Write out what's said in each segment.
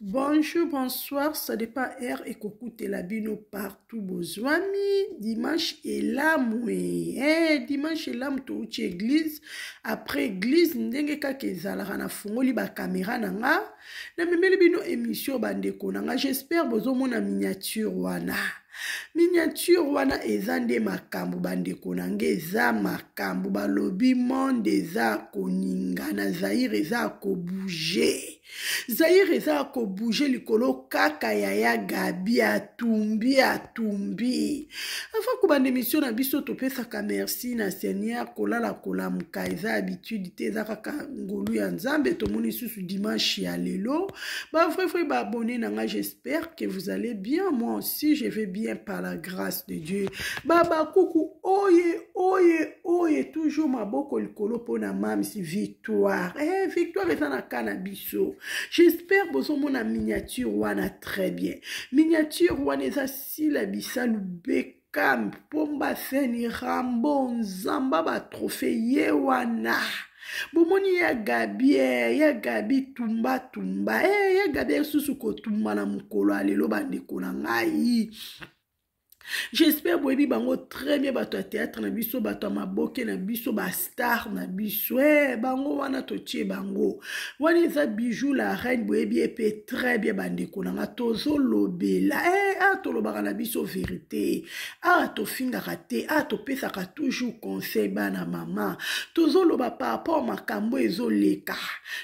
Bonjour, bonsoir, ça dépend heure ekokutela bino partout bozwami dimanche elamu eh, dimanche elamu touti église après église ndenge kaka ezalaka nafungoli bakamera na nga namemeli bino émission bandeko na nga j'espère bozomona miniature wana miniature wana eza nde makambo bandeko na nga eza makambo balobi monde eza koningana zaire eza kobouge zaire eza kobouge likolo kaka yaya gabi atumbi atumbi avant kobanda emission na biso topesaka merci na seigneur kolala kolamuka eza habitude te eza kaka ngolu ya nzambe tomoni susu dimanche ya lelo bavrai vrai baabonne na nga j'espère que vous allez bien moi aussi je vais bien par la grâce de dieu babakuku oye oye oye toujours maboko likolo mpona mamsi victoire eh, victoire eza na ka na biso j'espère bozomona miniature wana très bien miniature wana eza sila bisalu bekam pomba seni rambo nzamba batrofe ye wana bomoni ya gabi eh, ya gabi tumba tumba eh, ya gabi lisusu kotumba na mokolo ya lelo bandeko na ngai j'espère boyebi bango très bien bato ya théâtre na biso bato ya maboke na biso bastar na biso e bango wana totie bango wana eza bijou la reine boyebi ye mpe très bien bandeko na nga tozolobela e a tolobaka na biso verité a tofingaka te a topesaka toujours conseil bana mama tozoloba par rapport makambo ezoleka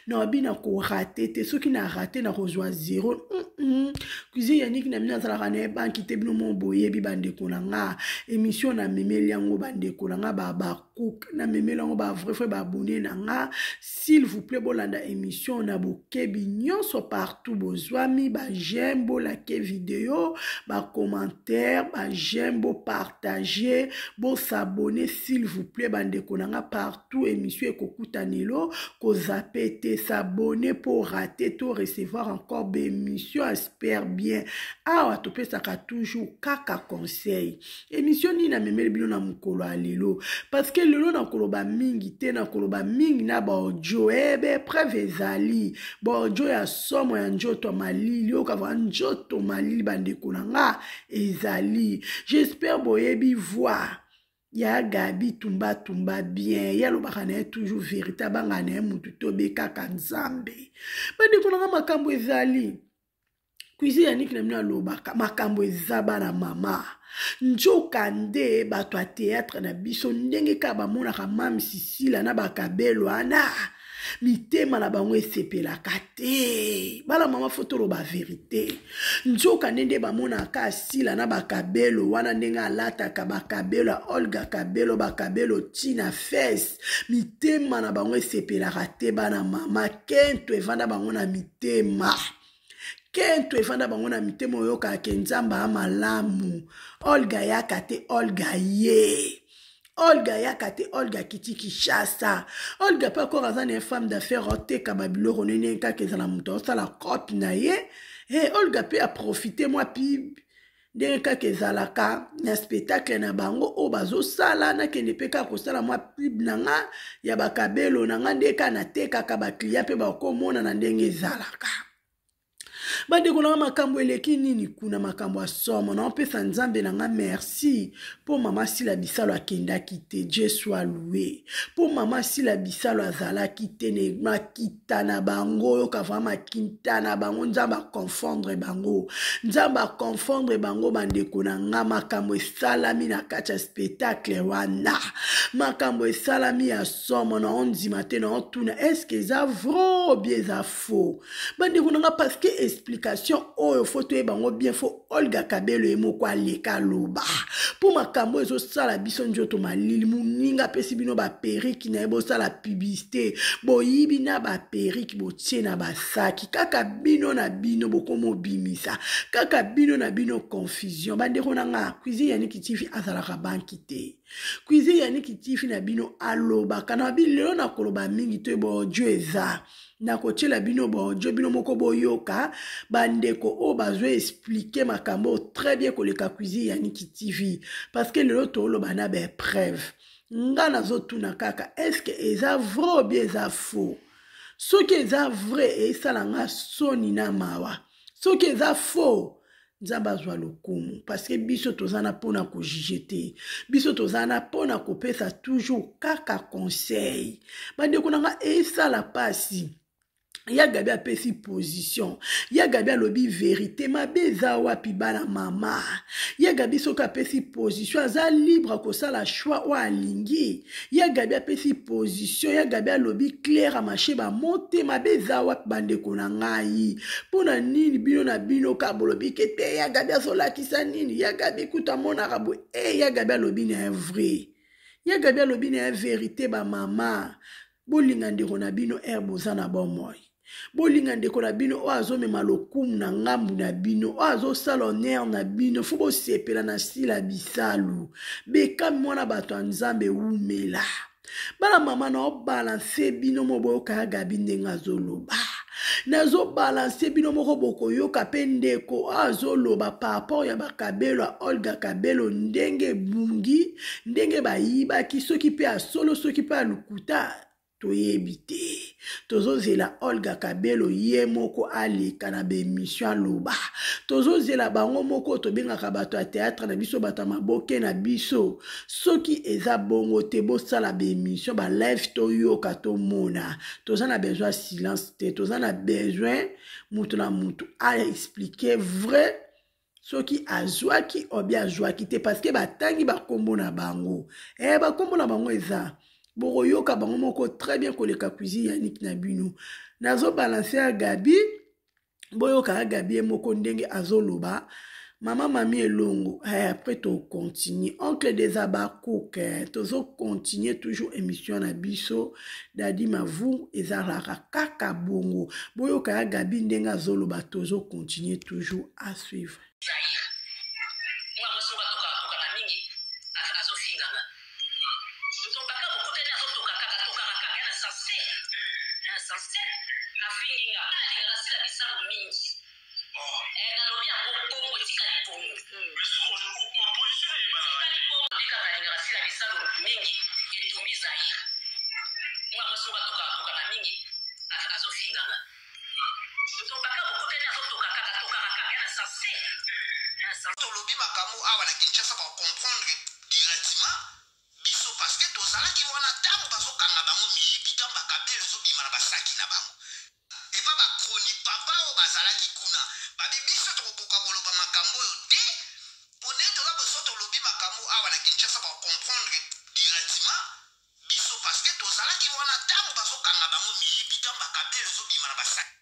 na babi na korate te soki na rate nakozwa zero mm -mm. Cuisine Yannick na bino azalaka na ye banki te bino mo boyebi bandeko na nga émission na memeli yango bandeko na nga ba ba cook na memeli yango ba vrai vrai ba abonné na nga s'il vous plaît bolanda émission na bokebi nyonso partout bozwami ba j'aime bolake vidéo ba commentaire ba j'aime bo partager bo s'abonner s'il vous plaît bandeko na nga partout émission ekokutanelo kozape te s'abonner po rater to recevoir encore bémission espère bien awa topesaka toujours kaka conseil émission nini namemeli bino na mokolo ya lelo parce que lelo nakoloba mingi te nakoloba mingi na baaudio ebe eh, preuve ezali baaudio ya somo ya njoto ya malili oyo kava njoto malili bandeko na nga ezali j'espère boyebi voir ya gabi tumba tumba bien ye alobaka na ye toujours verité abangaka na ye motu te obe kaka nzambe bandeko na nga makambo ezali cuisine ya niki na bino alobaka makambo eza bana mama nzoka nde bato ya théâtre na biso ndenge kaka bamonaka mame sisila na bakabelo wana mitema na bango esepelaka te bana mama fo toloba verite nzoka nde nde bamonaka asila na bakabelo wana ndenge alataka bakabelo ya olga kabelo bakabelo ntina fes mitema na bango esepelaka te bana mama kento evanda bango na mitema kento evanda bango na mitema oyokaka ke nzambe a malamu olga yaka te olga ye olga yaka te olga akiti kinshasa olga mpe akor aza na ye femme d'affaire oteka babiloko nene kaka ezala moto aosala cope na ye e olga mpe aprofite mwa pib ndenge kaka ezalaka na spectacle na bango oyo bazosala nakende mpe kaka kosala mwa pub na nga ya bakabelo na nga nde kaka natekaka baclient mpe bakomona na ndenge ezalaka bandeko na nga makambo eleki nini kuna makambo ya somo naopesa nzambe na nga merci mpo mama sila bisalo akendaki te dieu soit loue mpo mama sila bisalo azalaki te ne makita na bango oyoka vraimen makinta na bango nzambe aconfondre bango nzambe aconfondre bango bandeko na nga makambo esalami na kati ya spectacle wana makambo esalami ya somo na ondima te na otuna estce eza vrai obie eza faux bandeko na nga parce que explication oyo fo toyeba yango bien fo olga kabelo ye moko aleka aloba mpo makambo ezosala biso nzoto malili moninga apesi bino baperike na ye bosala publicité boyibi na baperike botie na basaki kaka bino na bino bokomobimisa kaka bino na bino confusion bandeko na nga cuisine yaniki tv azalaka banki te cuisine yaniki tv na bino alobaka na bi lelo nakoloba mingi to ebodio eza nakotiela bino baaudio bino moko boyoka bandeko oyo bazo explike makambo oyo très bien koleka cuisine ya niki tv parce que lelo toloba na baepreuve nga nazotuna kaka est ce que eza vrai ou bien eza faux? Soki eza vrai, esala nga soni na mawa. Soki eza faux, Nzambe azwa lokumu, parce que biso toza na mpona kojuge te, biso toza na mpona kopesa toujours kaka conseil. Bandeko na nga, esala pasi. Ya Gabi apesi position, ya Gabi alobi verité, mabe eza wapi bana mama? Ya Gabi soki apesi position, aza libre kosala choix oyo alingi. Ya Gabi apesi position, ya Gabi alobi claire, amashe bamote, mabe eza wapi bandeko na ngai? Mpo na nini bino na bino ka bolobi ke te ya Gabi azolakisa nini? Ya Gabi kuta amonaka boye. E ya Gabi alobi na ye vrai, ya Gabi alobi na ye verité. Bamama, bolinga ndeko na bino ere boza na bomoi, bolinga ndeko na bino oyo azomema lokumu na ngambu na bino, oyo azosala honneur na bino. Fo bosepela na Sila Bisalu. Bekami mwana bato ya Nzambe, wumela. Bana mama, na obalanse bino mo boyoka ya Gabi ndenge azoloba. Nazobalanse bino moko, bokoyoka mpe ndeko oyo azoloba par rapport ya bakabelo ya Olga Kabelo, ndenge ebungi, ndenge bayibaki, soki mpe ya solo, soki mpe ya lokuta, toyebi te. Tozozela Olga Kabelo ye moko aleka na baemission aloba. Tozozela bango moko, tobengaka bato ya théâtre na biso, bato ya maboke na biso. Soki eza bongo te, bosala baemission, balive, toyoka, tomona. Toza na besoin ya silence te, toza na besoin mutu na mutu aexplike vrai, soki azwaki obi azwaki te, parce que batangi bakombo na bango. Bakombo na bango eza, bokoyoka bango moko très bien koleka cuisine Yannick na bino. Nazobalanse ya Gabi, boyoka ya Gabi ye moko ndenge azoloba. Mama Mami Elongo, après tocontinue. Oncle des Abakouk, tozocontinue toujours émission na biso. Dadi Mavu, ezalaka kaka bongo. Boyoka ya Gabi ndenge azoloba, tozocontinue toujours à suivre. Mwana mwasi moko atokaka mingi, azofinganga. Tombaka bokutani, azotoka kaka, tokaka kaka ya na sanse na sanse, afingi nga. Alingaka Sila Bisalo mingi. Nalobi yango bongo, etikali bongo, etikali bongo nde kaka alingaka Sila Bisalo mingi. Etumbi Zaire. Mwana mwasi moko atokaka mingi, azofinganga. Tombaka bokutani, azotoka kaka, tokaka kaka ya na sanse na sanse. Tolobi makambo awa na Kinshasa, bacomprendre directement biso, parce que tozalaki wana ntango bazokanga bango miyibi, ntango bakabelo ezobima na basaki na bango. Epa bakroni papa oyo bazalaki kuna, babi biso tokokoka koloba makambo oyo te, po ndenge toza boso, tolobi makambo awa na Kinshasa, bacomprendre directement biso, parce que tozalaki wana ntango bazokanga bango miyibi, ntango bakabelo ezobima na basaki.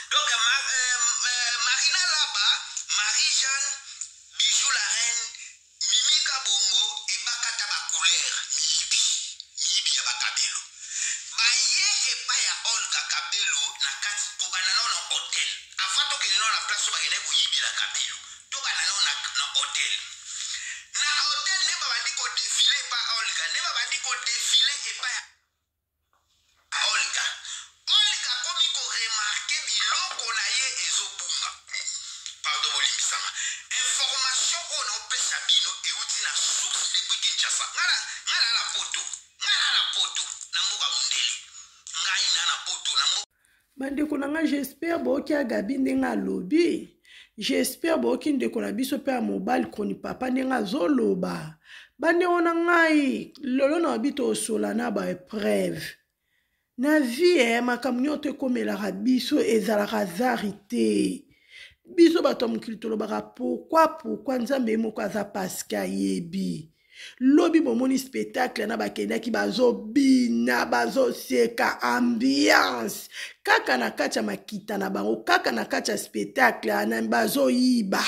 Donc Marina Laba, Marie Jeanne, Bijou la Reine, Mimi Kabongo, ebakata bacouleur, miyibi, miyibi ya bakabelo, baye epai ya Olga Kabelo na kati. Kobanda nao na hotel, avant tokende nao na place oyo bakendaki koyibela kabelo, tobanda nao na hotel. Na hotel nde babandi kodefile epa Olga, nde babandi kodefile epai ya Olga. Olga akomi koremarke biloko na ye ezobunga. Pardon, bolimbisanga, information oyo naopesa bino euti na source depuis Kinshasa. Nga na na poto, nga na na poto, na mboka mondele, ngai na na poto, na mboka. Bandeko na ngai, j'espère boyoki ya Gabi ndenge alobi. J'espère boyoki ndeko na biso mpe ya mobali Kroni Papa ndenge azoloba. Bandeko na ngai, lelo na babi tosola na baepreuve na vie. Makambo nyonso ekomelaka biso ezalaka hasard te. Biso bato ya mokili tolobaka pourquoi, pourquoi. Nzambe ye moko aza, paske ayebi lobi. Bomoni spectacle na bakendaki, bazobina, bazoseka, ambiance kaka na kati ya makita na bango, kaka na kati ya spectacle wana bazoyiba,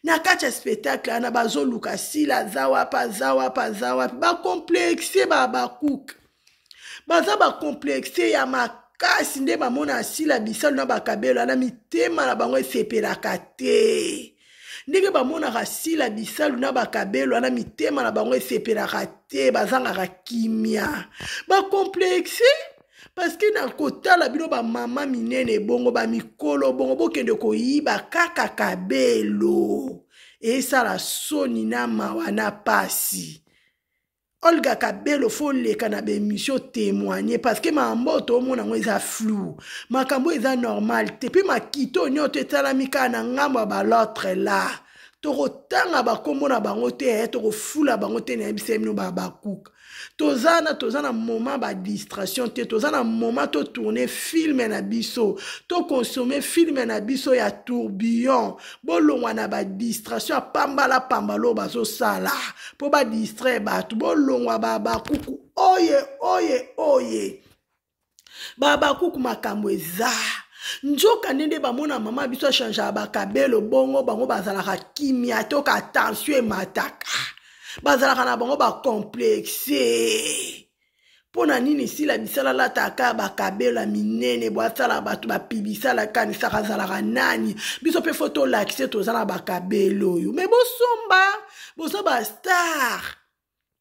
na kati ya spectacle wana bazoluka Sila aza wapi, aza wapi, aza wapi. Bacomplexe, babakuka baza bacomplexe ya makasi nde bamona Sila Bisalu na bakabelo wana, mitema na bango esepelaka te. Ndenge bamonaka Sila Bisalu na bakabelo wana, mitema na bango esepelaka te, bazangaka kimia, bacomplexe. Parce que na kotala bino bamama minene bongo, bamikolo bongo, bokende koyiba kaka kabelo, esala soni na mawa na pasi. Olga Kabelo faut leka na baémission témoigner parce que makambo oyo toomona yango eza flou, makambo eza normal te, mpe makito nyonso esalami kaka na ngambo ya balotre la. Tokotanga bakombo na bango te, eh, tokofula bango te. Nayebisa bino babakuka, toza na moment badistraction te, toza na moment totourne film na biso, tokonsome film na biso ya Tourbillon. Bolongwa na badistraction ya pambala pambala oyo bazosala mpo badistraire bato. Bolongwa babakuku oye oye oye, babakuku, makambo eza nzoka ndenge bamona mama biso achangeaka bakabelo bongo, bango bazalaka kimia, toka tension emataka, bazalaka na bango bacomplexe. Mpo na nini Sila Bisala alataka bakabelo ya minene? Bo asala bato bapibisala, akanisaka azalaka nani? Biso mpe faut tolakise toza na bakabelo oyo. Me bosomba, boza bastar,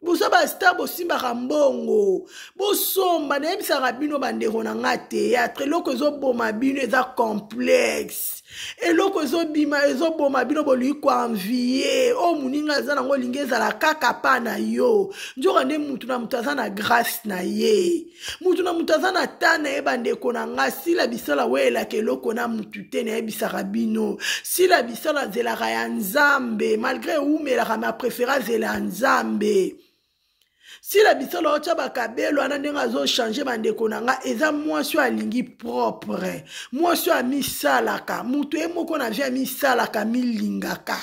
boza bastar, bosimbaka mbongo, bosomba. Nayebisaka bino bandeko na nga, théâtre, eloko ezoboma bino eza complexe. Eloko ezobima, ezoboma bino, bolingi koenvier oyo moninga aza nango, olingi ezala kaka pa na yo. Nzoka nde mutu na mutu aza na grâce na ye, mutu na mutu aza na ta na ye. Bandeko na nga, Sila Bisala weyelaka eloko na mutu te. Nayebisaka bino, Sila Bisala azelaka ya Nzambe, malgré ewumelaka, ma préféré azela ya Nzambe. Sila Bisala otya bakabelo wana ndenge azochange. Bandeko na nga, eza mwasi oyo alingi propre, mwasi oyo amisalaka, moto ye moko na vie amisalaka, milingaka.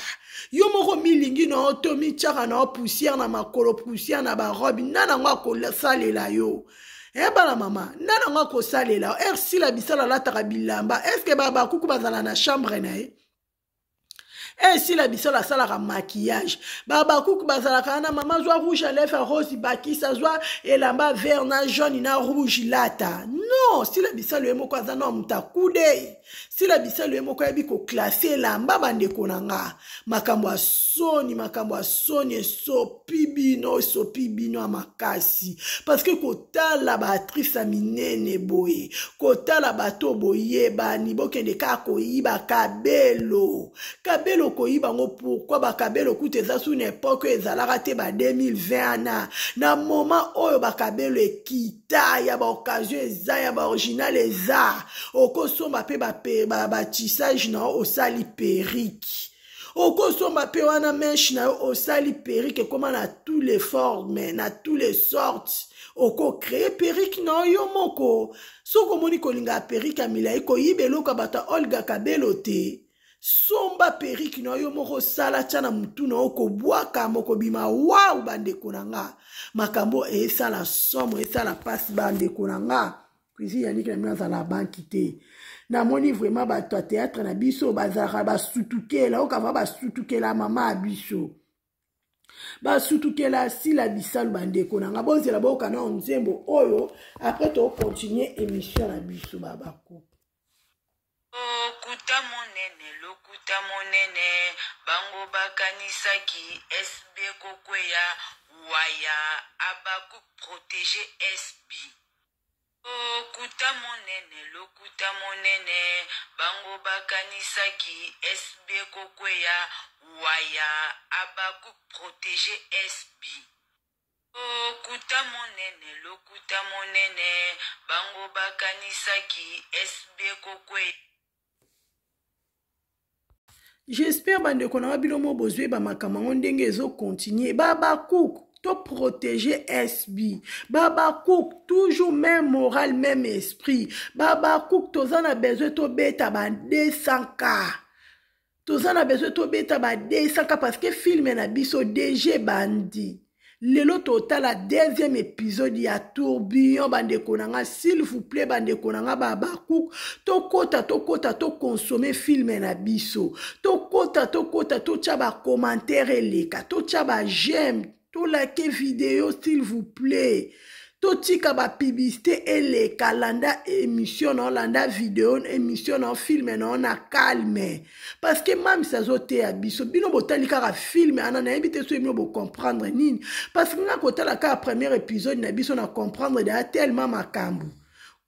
Yo moko milingi na yo to mitiaka na yo poussière na makolo, poussière na barobe, nana yango akosalela yo? E bana mama, nana yango akosalela yo? Ere Sila Bisala alataka bilamba, est-ce babakuku bazala na chambre na ye? Esila Bisala asalaka maquillage, babakuku bazalaka wana? Mama, zwa rouge à lèvre rose, bakisa, zwa elamba vert na jaune na rouge, lata. Non, Sila Bisalo ye moko aza na moto akude. Sila Bisalo ye moko ayebi koclasser elamba. Bandeko na nga, makambo ya soni, makambo ya soni, esopi bino, esopi bino ya makasi, parce que kotala baactrice ya minene boye, kotala bato boyebani, bokende kaka koyiba kabelo. Kabelo koyiba yango pourquoi? Bakabelo kuta eza su na époque oyo ezalaka te, ba 2020 ana. Na moment oyo bakabelo ekita, ya baoccasion eza, ya baoriginal eza, okosomba mpe batissage na yo, osali perruque, okosomba mpe wana mèche na yo, osali perruque, ekóma na tous les formes, na tous les sortes. Okocréer perruque na yo moko. Soki omoni kolinga perruque ya milai, koyiba eloko ya bato ya Olga Kabelo te. Somba perruque na yo moko, osala, tia na mutu na yo, kobwaka mokobima. Wau, bandeko na nga, makambo esala somo, esala mpasi. Bandeko na nga, cuisine yaniki na bino azala banki te. Namoni vraiment bato ya théâtre na biso bazalaka basutukela, okava basutukela mama ya biso, basutukela Sila Bisalu. Bandeko na nga, bozela, boyoka na nzembo oyo, après tocontinue émission na biso. Babaku. Lokuta monene, lokuta monene, bango bakanisaki SB kokweya waya. Abaku protege SB. Lokuta monene, lokuta monene, bango bakanisaki SB kokweya waya. Abaku protege SB. Lokuta monene, lokuta monene, bango bakanisaki SB kokweya. J'espère, bandeko na nga, bino mo bozwi bamakambo yango ndenge ezocontinue. Babacook, toprotéger SB. Babacook, toujours même moral, même esprit. Babacook, toza na besoin tobeta ba 200 K, toza na besoin tobeta ba 200 K, parce que film na biso DG bandi lelo, totala deuxième épisode ya Tourbillon. Bandeko na nga, s'il vous plaît, bandeko na nga babacook, tokota, tokota, tokonsome film na biso, tokota, tokota, totya bacommentaire eleka, totya baj'aime, tolike vidéo, s'il vous plaît. Totika bapublicité eleka. Landa émission na, olanda vidéo, émission na, film na na calme, parce que mamisi azoteya biso. Bino botali kaka film ana, nayebi te soki bino bocomprendre nini, parce que nga kotala kaka premier épisode na biso, na comprendre deya tellement makambo.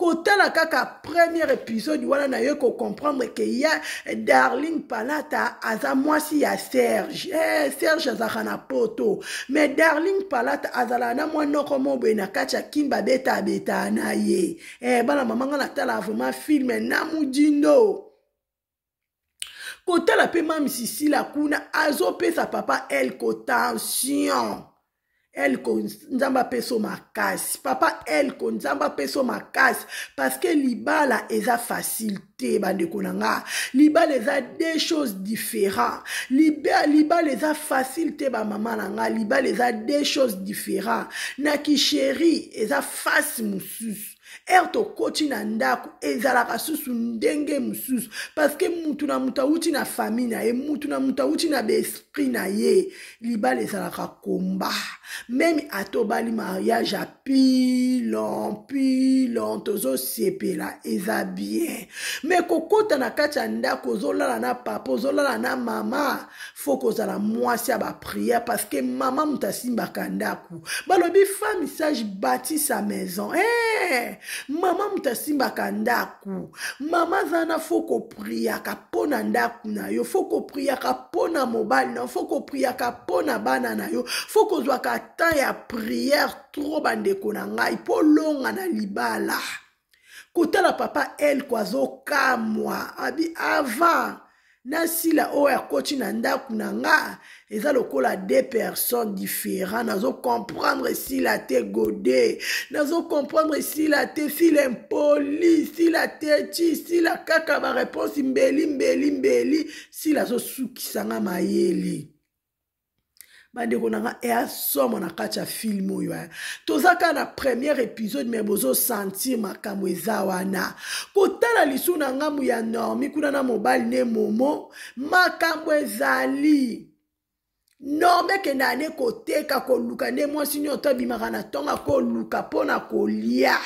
Kotala kaka premier épisode wana na yo kocomprendre ke ya Darling Palata aza mwasi ya Serge. Eh, Serge azalaka na poto, mais Darling Palata azalaka na mwa noko mo boye na kati ya kin, babeta beta na ye. Eh, bana mama, nga natala vraiment film na mudindo. Kotala mpe mami Sisila kuna azopesa papa Elko tension. Elko, Nzambe apeso makasi. Papa Elko, Nzambe apeso makasi, parce que libala eza facile te. Bandeko na nga, libala eza deux choses différents. Libala eza facile te. Bamama na nga, libala eza deux choses différents. Na kisheri eza face mosusu, ere tokoti na ndako ezalaka susu ndenge mosusu, parce que mutu na mutu awuti na famille na ye, mutu na mutu awuti na baesprit na ye. Libala ezalaka komba. Même ata obali mariage ya pilon pilon, tozosepela, eza bien, mais kokota na kati ya ndako, ozolala na papa, ozolala na mama, faut kozala mwasi ya baprière, parce que mama moto asimbaka ndako. Balobi femme sage bâtit sa maison. Hey! Mama moto asimbaka ndako. Mama aza na, faut kopriaka mpo na ndako na yo, faut kopriaka mpo na mobali na yo, faut kopriaka mpo na bana na yo, faut kozwaka temps ya prière trop, bandeko na ngai, mpo longa na libala. Kotala papa Elko azokamwa, abi avant nasila oyo akoti na ndako na nga eza lokola deux personnes différents. Nazocomprendre esila te, gode, nazocomprendre esila te. Sila impoli, sila te ti sila kaka baréponse mbeli mbeli mbeli. Sila azosukisanga mayele. Bandeko na nga, eya somo na kati ya film oyo. Toza kaka na première épisode, mais bozosentir makambo eza wana. Kotala lisu na ngambu ya Normi kuna na mobali ne Momo, makambo ezali. Norme ekendaka nde koteka, koluka nde mwasi nyonso abimaka na ntongo akoluka mpo na kolia,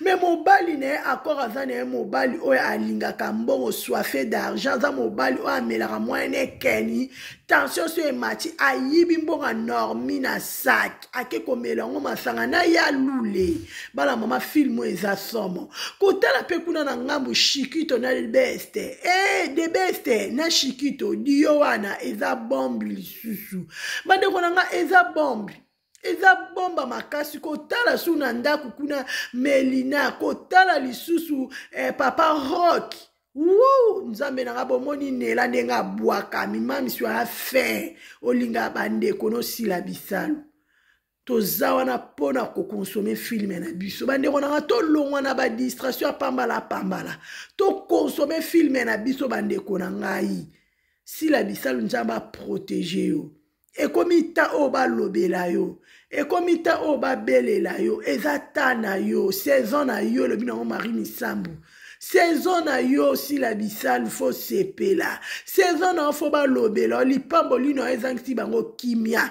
mais mobali na ye akor aza na ye mobali oyo alingaka mbongo, soif d'argent. Aza mobali oyo amelaka moyene ekeni tension so emati, ayibi mbongo Normi na sac, ake komela yango masanga na ya lule. Bana mama, film oyo eza somo. Kotala mpe kuna na ngambu Shikito na Beste, e de Beste na Shikito dio wana eza bombe lisusu. Bandeko na nga, eza bombe, eza bomba makasi. Kotala su na ndako kuna Melina, kotala lisusu papa Rock. Wu, Nzambe nanga, bomoni nela ndenge abwakami. Mamisi wana fin olingaka bandeko nosila bisalo. Toza wana mpona koconsommer film na biso, bandeko nanga. Tolongwa na badistraction ya pambala pambala, toconsommer film na biso. Bandeko na ngai, Sila Bisalu, Nzambe aprotéger yo. Ekomi ta oyo balobela yo, ekomi ta oyo babelela yo, eza ta na yo, saison na yo. Elobi nango Marie Misambu, saison na yo. Sila Bisalu, faut sepela, saison na yo, faut balobela yo. Lipamboli na yo ezangisi bango kimia,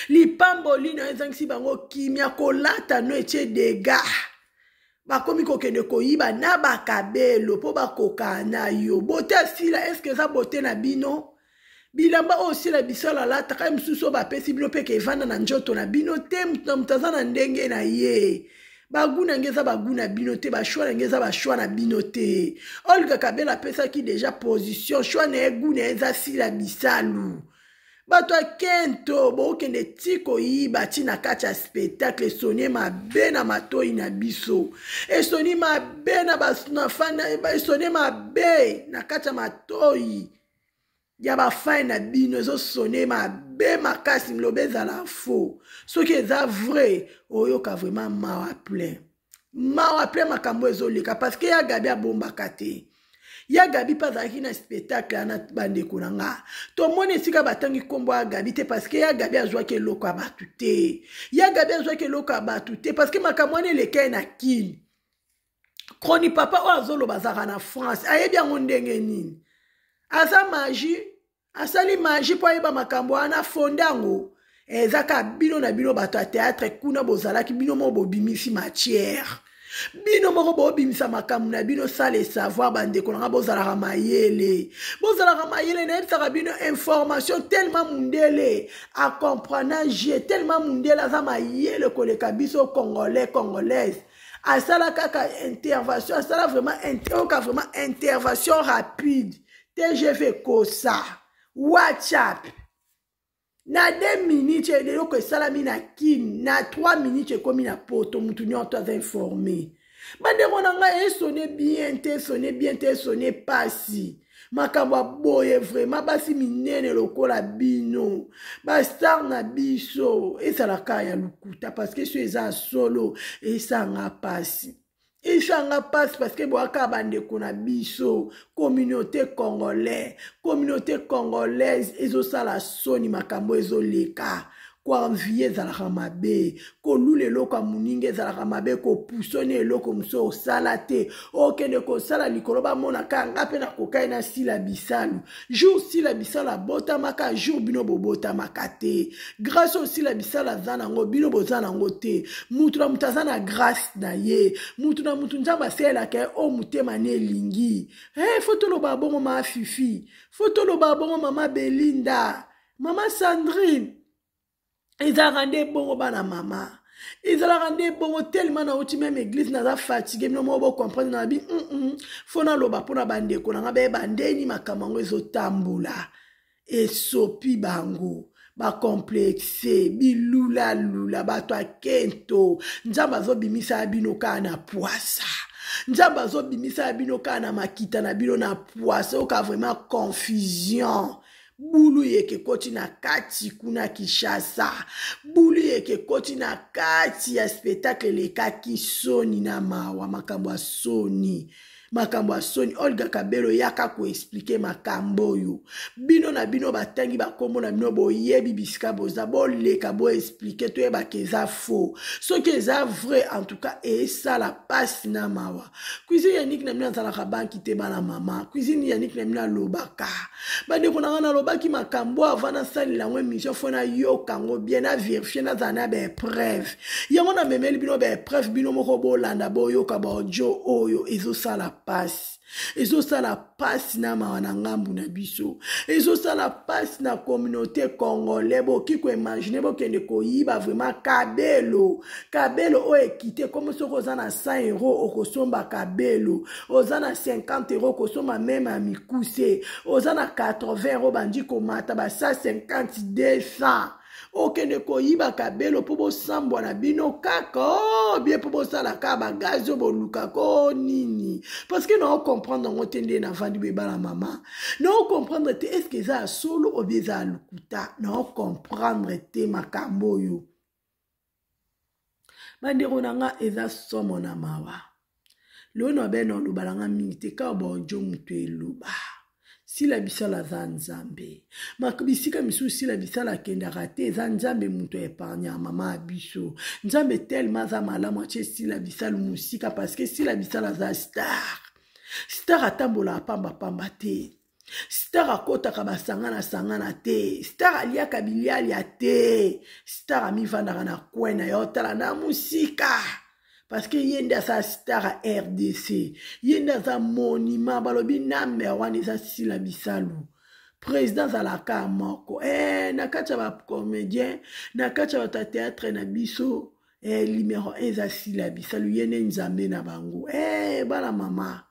lipamboli na yo ezangisi bango kimia. Kolata no etie dega, bakomi kokende koyiba na bakabelo mpo bakoka na yo. Bote asila, eske eza bote na bino? Bilamba oyo Osila Bisalo alataka ye mosusu oyo bapesi bino mpe ke evanda na nzoto na bino te. Moto na moto aza na ndenge na ye. Bagu na nge eza bagu na bino te, bachoix na nge eza bachoix na bino te. Olga Kabela apesaki déjà position, choix na ye, gu na ye eza Sila Bisalu. Bato ya kento bokende ti koyiba ti na kati ya spectacle, esoni mabe na matoi na biso, esoni mabe na esoni mabe na kati ya matoi ya bafans na bino, ezosone mabe makasi. Loba ezala faux, soki eza vrai, oyoka vraiment mawa plein, mawa plein. Makambo ezoleka parce que ya Gabi abombaka te. Ya Gabi mpe azalaki na spectacle wana. Bandeko na nga, tomoni esika batangi nkombo ya Gabi te, parce que ya Gabi azwaki eloko ya bato te. Ya Gabi azwaki eloko ya bato te, parce que makambo wana elekai na Kini. Kroni papa oyo azoloba azalaka na France, ayebi yango ndenge nini? Aza magie, asali magie mpo ayeba makambo wana. Fonde yango eza kaka bino na bino bato ya théâtre kuna bozalaki, bino moko bobimisi matière, bino moko bobimisa makambo na bino sans le savoir. Bandeko nanga, bozalaka mayele, bozalaka mayele. Nayebisaka bino information tellement mundele acomprendre je, tellement mundele aza mayele koleka biso congolais, congolaise. Asala kaka intervention, asala vraiment oyoka vraiment intervention rapide. TGV kosa WhatsApp na 2 minutes eloko esalami na Kin, na 3 minutes ekomi na poto, mutu nyonso aza informé. Bandeko na ngai, esone bien te, esone bien te, esone pasi. Makambo ya boye vraiment, basi minene lokola bino, bastar na biso, ezalaka ya lokuta, parce que so eza solo esanga pasi. Esanga pasi parce que boyaka bandeko na biso, communauté congolais, communauté congolaise ezosala soni, makambo ezoleka. Koenvie ezalaka mabe, kolula eloko ya moninga ezalaka mabe, kopusoni eloko mosusu osala te, okende kosala likolo bamonaka nga mpe nakokai na Sila Bisalu. Jour Sila Bisalu abotamaka, jour bino bobotamaka te. Grâce oyo Sila Bisalu aza nango, bino boza nango te. Mutu na mutu aza na grâce na ye, mutu na mutu Nzambe asalelaka ye oyo motema ne elingi. Hey, fo toloba bongo ma Fifi, fo toloba bongo mama Belinda, mama Sandrine, ezalaka nde bongo bana mama, ezalaka nde bongo. Tellement nauti même église, naza fatigué, bino moko bocomprendre na bi fo naloba mpona bandeko na nga bayeba ndeni makambo yango ezotambola. Esopi bango bacomplexe, bilulalula, bato akento. Nzambe azobimisa bino kaka na pwasa, Nzambe azobimisa bino kaka na makita na bino na pwasa. Oyoka vraiment confusion, bulu yeke ekoti na kati kuna Kinshasa, bulu yeke ekoti na kati ya spectacle elekaki. Soni na mawa, makambo ya soni, makambo ya soni. Olga Kabelo, yaka koexpliquer makambo oyo. Bino na bino batangi bakombo na bino, boyebi bisika boza, boleka boexpliquer, toyebaka eza faux. Soki eza vrai, en tout cas esala pasi na mawa. Cuisine Yannick na bino azalaka banki te, bana mama. Cuisine Yannick na bino alobaka, bandeko na nga, nalobaki makambo avant nasalela yango émission, fo nayoka yango bien, na vérifier, nazala na bapreuve. Yango namemeli bino bapreuve, bino moko bolanda, boyoka baaudio oyo. Ezosala pasi, ezosala pasi na mawa na ngambu na biso, ezosala pasi na communauté congolais. Boki koimaginer bokende koyiba vraiment kabelo, kabelo oyo ekite komi. Soki oza na 100 euro, okosomba kabelo, oza na 50 euro, okosomba même ya mikuse, oza na 80 euro, bandi komata ba 150, 200. Okende koyiba kabelo mpo bosambwa na bino kaka o bien mpo bosala kaka bagazi oyo bolukaka o nini? Parce que naocomprendre yango te. Nde navandi boye, bana mama, naocomprendre te, est-ce eza ya solo ou bien eza ya lokuta? Naocomprendre te makambo oyo, bandeko na nga, eza somo na mawa. Lelo na be na oloba na nga mingi te, kaka baaudio moto eloba. Sila Bisala aza Nzambe. Bisika misusu Sila Bisala akendaka te, eza Nzambe moto aépargnaka mama ya biso. Nzambe telema aza malamu, atie Sila Bisala mosika, parce que Sila Bisala aza star. Star atambolaka pambapamba te, star akɔtaka basangana sangana te, star aliaka bilialia te, star amivandaka na coin na ye, otala na mosika, parce que ye nde aza star ya RDC, ye nde aza monument. Balobi number wana eza Sila Bisalu. Président azalaka moko na kati ya bacomédien, na kati ya bato ya théâtre na biso, numéro 1 eza Sila Bisalu. Ye nde Nzambe na bango. Bana mama,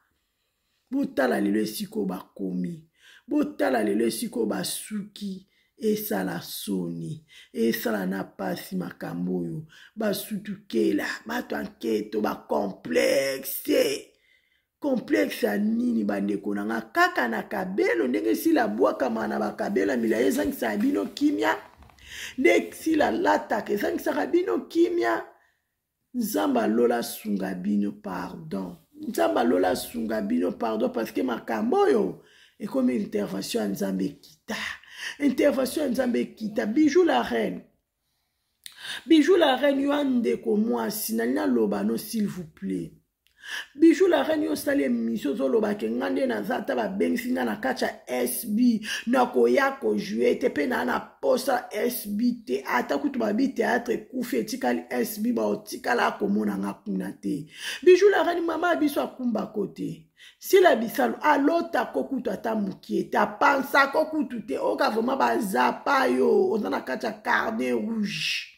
botala lelo esika oyo bakomi, botala lelo esika oyo basuki. Esala soni, esala na pasi, makambo oyo basutukela bato ya nketo, bacomplexe. Complexe ya nini, bandeko na nga? Kaka na kabelo, ndenge esila bwakama na bakabelo ya milai, ezangisaka bino kimia. Nde esila lataka, ezangisaka bino kimia. Nzambe alola asunga bino, pardon. Nzambe alola asunga bino, pardon, parce que makambo oyo ekomi intervention ya Nzambe ekita, intervention ya Nzambe ekita. Bijou la reine, Bijou la reine, yo ndeko mwasi, nalingi naloba no, s'il vous plaît. Bijou la reine, yo osali émission, ozolobake nga nde naza, ata babengisi nga na kati ya SB, nakoya kojouer te, mpe naa na posa SB te. Ata kutu babi théâtre ekufi, etikali SB, baotikala komona nga kuna te. Bijou la reine, mama ya biso akumbako te. Sila Bisalu alotako kutu ata mokie te, apansako kutu te. Oyoka vraiment bazapa yo, oza na kati ya carnet rouge.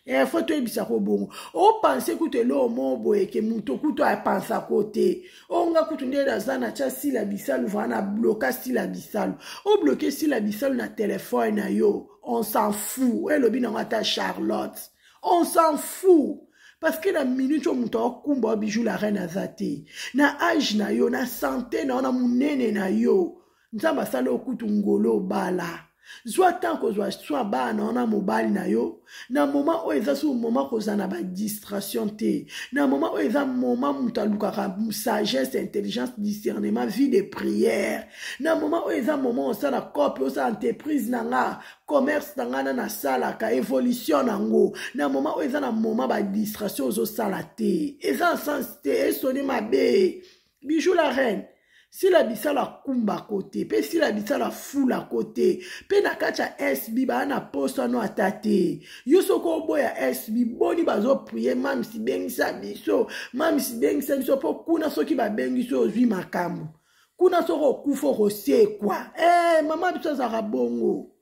Eh, fo toyebisa ko bongo opanse kutu eloko moko boye ke moto kutu apansako te onga kutu nde naza na tya sila bisalu vaa na bloka sila bisalu obloke sila bisalu na telefone na yo on s'en fout oyo elobi nango ata charlotte on s'en fout parce que na minute oyo moto aokumba wa bijou la reine aza te na age na yo na sante na yo na monene na yo nzambe asali yo kutu ngolo obala zwa temps kozwa soin bana wana mobali na yo na moment oyo eza su moment kozala na badistraction te na moment oyo eza moment moto alukaka sagesse intelligence discernement vie de prière na moment oyo eza moment osala cope osala entreprise na nga commerce na nga na nasalaka évolution nango na moment oyo eza na moment badistraction ozosala te eza na sens te esoni mabe bijou la reine sila bisalo akumbako te mpe sila bisalo afulako te mpe na kati ya sb baa na poso ano ata te yo soki oboya sb boni bazoprie mamisi bengisa biso mamisi bengisa biso mpo kuna soki babengisi ozwi makambo kuna soki okufa okosekwa e eh, mama biso azalaka bongo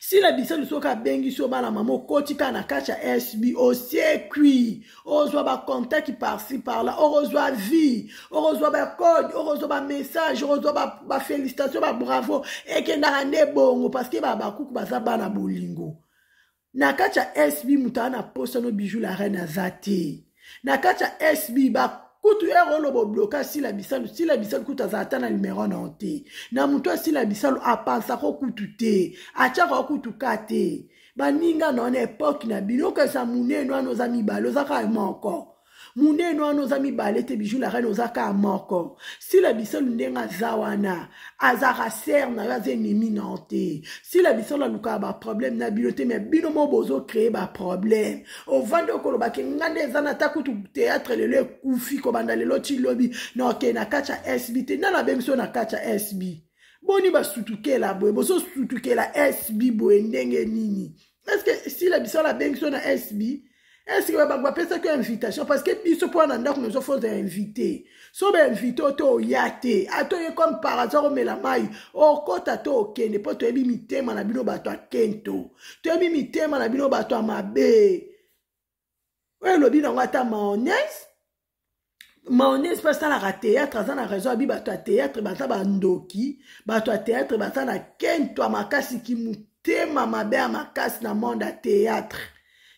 sila bisalu soki abengisi yo bana mama okoti kaka na kati ya sb osekwi ozwa bacontact parci parla okozwa vie okozwa bacode okozwa bamessage okozwa bafélicitation babravo ekendaka nde bongo parceke babakuku baza bana bolingo na kati ya sb moto aa na posa no bijou la reine aza te na kati ya sb kutu ere oloba obloka sila bisalu sila bisalu kutu azala ata na nimero na yo te na moto asila bisalu apansako kutu te atiaka kutu ka te baninga na yo na epoke na bino okesa monene wana oza mibale oza kaka moko munene wana oza mibale te bijou la reine oza kaka moko sila bisalu ndenge aza wana azalaka sere na yo aza enemi na yo te sila bisalu alukaka baproblème na bino te mais bino mo bozocree baproblème ovandi okoloba ke nga nde eza na ta kutu théâtre lelo ekufi kobanda lelo ti lobi na okende na kati ya sb te nani abengisi yo na kati ya sb boni basutukela boye bozosutukela sb boye ndenge nini estce sila bisalu abengisi yo na sb eske babango bapesaki yo invitation parce que biso mpo na ndako nazo foza invité so bainvité oyo to oya te ata oye comme par hasard omela mai okota to okende mpo toyebi mitema na bino bato ya kento toyebi mitema na bino bato ya mabe oyo elobi nango ata mayonnaise mayonnaise mpe asalaka théâtre aza na raison abi bato ya théâtre baza bandoki bato ya théâtre baza na kento ya makasi kimotema mabe ya makasi na monde ya théâtre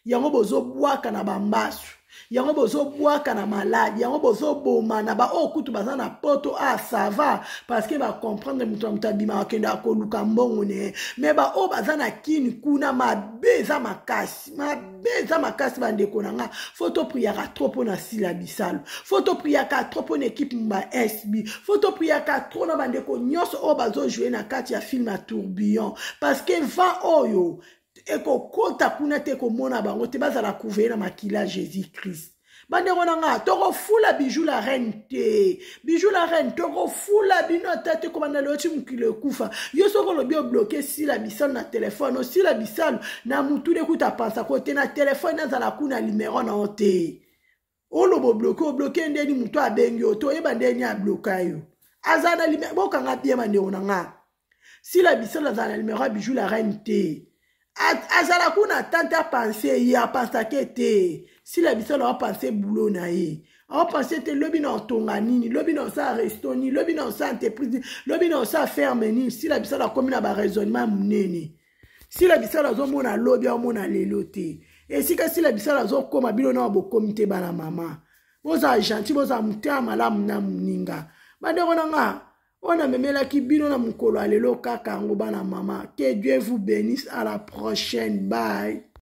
yango bozobwaka na bambasu yango bozobwaka na maladi yango bozoboma na baoyo kutu baza na poto a ah, sava parceke bacomprendre moto na moto abimaka akendaka koluka mbongo ne ye me baoyo baza na kini kuna mabe eza makasi mabe eza makasi bandeko na nga fo topriaka trop mpo na sila bisalu fo topriaka trop mpo na ekipe ba sb fo topriaka trop na bandeko nyonso oyo bazojoue na kati ya filme ya tourbillon parceke vent oyo ekokota kuna te komona bango te bazala couveye na makila jésus christ bandeko na nga tokofula bijou la reine te bijou la reine tokofula bino ata te kobanda lelo ti mokili ekufa yo soki olobi obloke sila bisalu na telefone osila bisalu na mutu nde kuta apansako te na telefone azala kuna limero na yo te oloba obloke obloke ndeni moto abengi yo te oyeba ndeni abloka yo aza na limero bokanga bien bandeko na nga sila bisalu azala na limero ya bijou la reine te azala kuna tante apanse ye apansake te sila bisalu apanse bulo na ye aopanse te lobi na otonga nini lobi na osala resto nini lobi na osala entreprise nini lobi na osala ferme nini sila bisalu akomi na baraisonnement ya monene sila bisalu azomona lobi aomona lelo te esika sila bisalu azokoma bino na bokomi te bana mama bozala gentil bozala motema malamu na moninga bandeko na nga oyo namemelaki bino na mokolo ya lelo kaka yango bana mama que dieu vous bénisse à la prochaine bye.